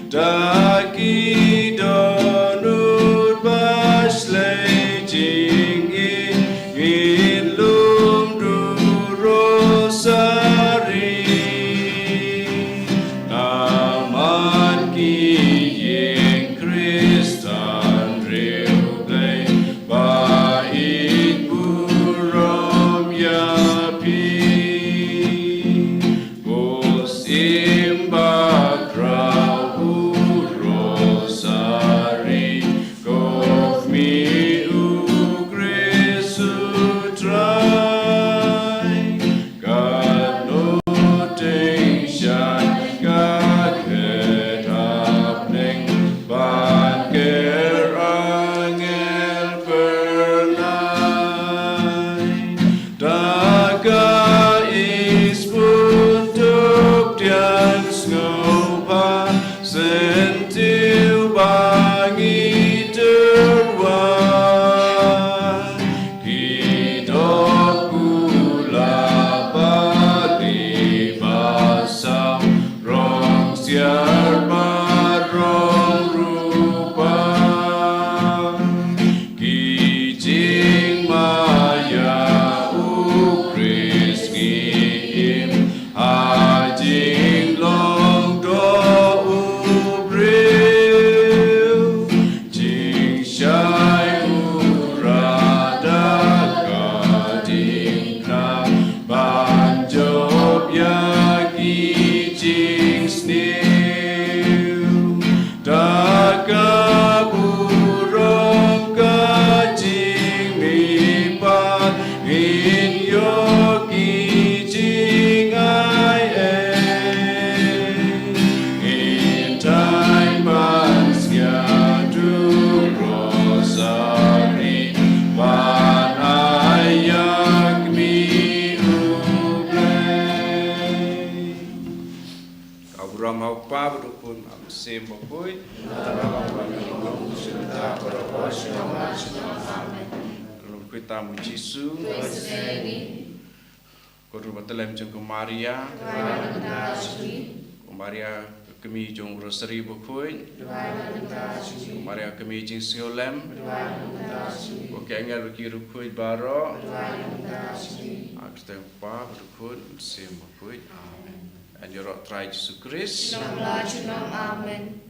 Da ki dohnud ba shlei jingim ngin lum da u Rosari. Namar ki ïing Khristan riewblei ba ïeit burom ïa phi. Ko Syiem bakhraw, u Rosari, ko khmih U Khrist U Trai. Katno tyngshaiñ ka khet ha bneng ban ker angel phyrnai. Da ka isbun tuk diang sngewbha syntiew ba ngi tyrwa. Ki doh kulap bali ba saw, rong siar bad rong rupa. Ki jingmaïa U Khrist ngi im ha jinglong doh u briew. Jingshai u Trai da ka diengphna ban jop ïa ki jingsniew. Da ka burom ka jingmihpat ngin ïoh ki jingai ei. Ngin thaiñ ban sngap ïa u Rosari ban ai ïa khmih U Blei. Ka burom ha u Kpa bad u Khun bad u Mynsiem Bakhuid. Lum khuid tam u Jisu. Ko Trai ba tlem jong ka Maria. Ko Maria ka kmie jong u Rosari Bakhuid. Ko Maria ka kmie jingsngewlem. Ko ki angel bad ki riewkhuid baroh. Ha ka kyrteng u Kpa bad u Khun bad u Mynsiem Bakhuid. Amen. Yn ïaroh Trai Jisu Khrist. Junom la junom. Amen.